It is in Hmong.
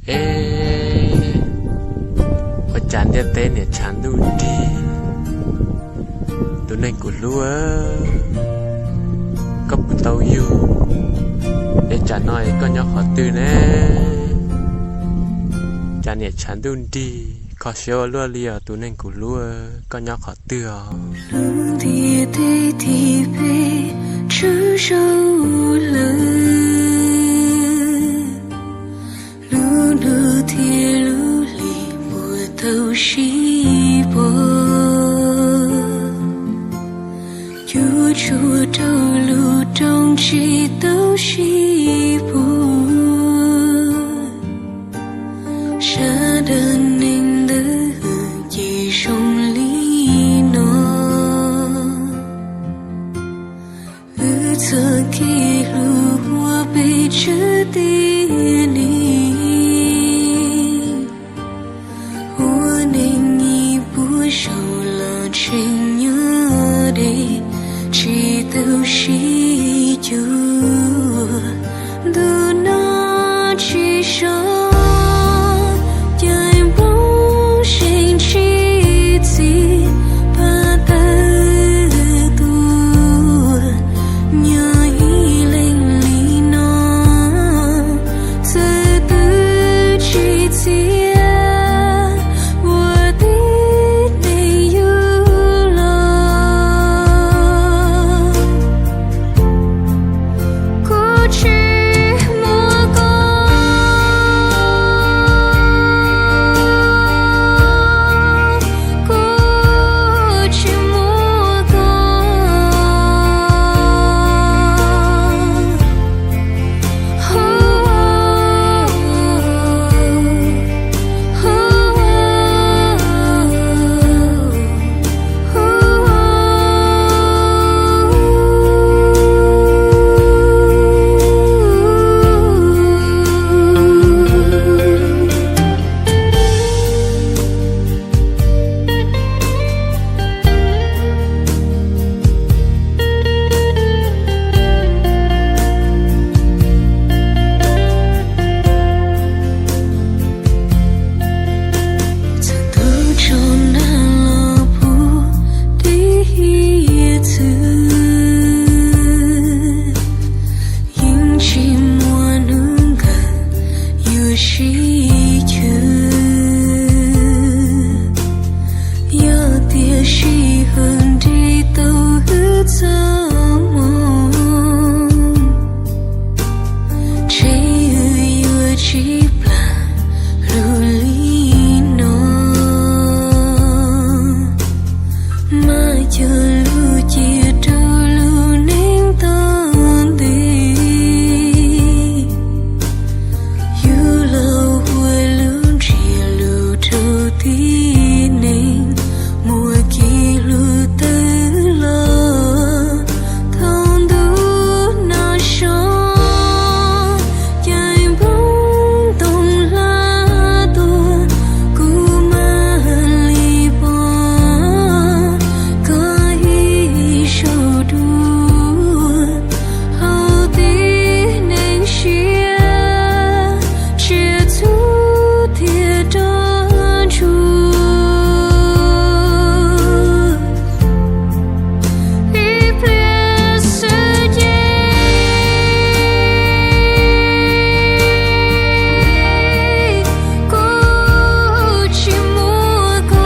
E, ua cas ntiaj teb niam tshav ntuj nrig? Tus neeg kuv hlub, koj puas tau yug? Es tsam no es koj nyob qhov twg ne? Cas niam tshav ntuj nrig kho siab ua luaj li os tus neeg kuv hlub, koj nyob qhov twg os? Lub ntiaj teb thib peb tsawg zaus lawm, lub ntuj thiab lub hlis puas tau sib pom? Cug tsuag rau lub rooj tsis tau sib puag, sab dab neeg ntawd ces zoo li no. Wb txoj kev hlub ua peb tsawg tiam neeg, ua neeg ib puas zaus los tseem nyob deb, tsis tau sib cuag. Ntuj no tsis so, caij nplooj zeeg tsis txim, pab tawg tuag nyob ib leeg li no, txawm twb tsis txiav ua tib neeg yug los. Kuv tsis muaj koj, kuv tsis muaj koj. Txawm tus tsaus nag los puag tim hiav txwv, yeej tsis muaj hnub kawg yuav sib chwv. Yog tias sij hawm nres tau wb txoj hmoo, ntshe wb yuav tsis plam hlub li no. Maj cog lus cia rau lub neej tau ntev, yug los ua lub ntsiab lus rau tib neeg muaj kev hlub tawg los. Thaum ntuj no so, caij nplooj ntoo hla tuaj, kuv mam li pom koj ib zaug dua. Hauv tib neeg siab, tsiaj txhu thiab rog ntsuag, ib pliag xwb ces kuv tsis muaj koj.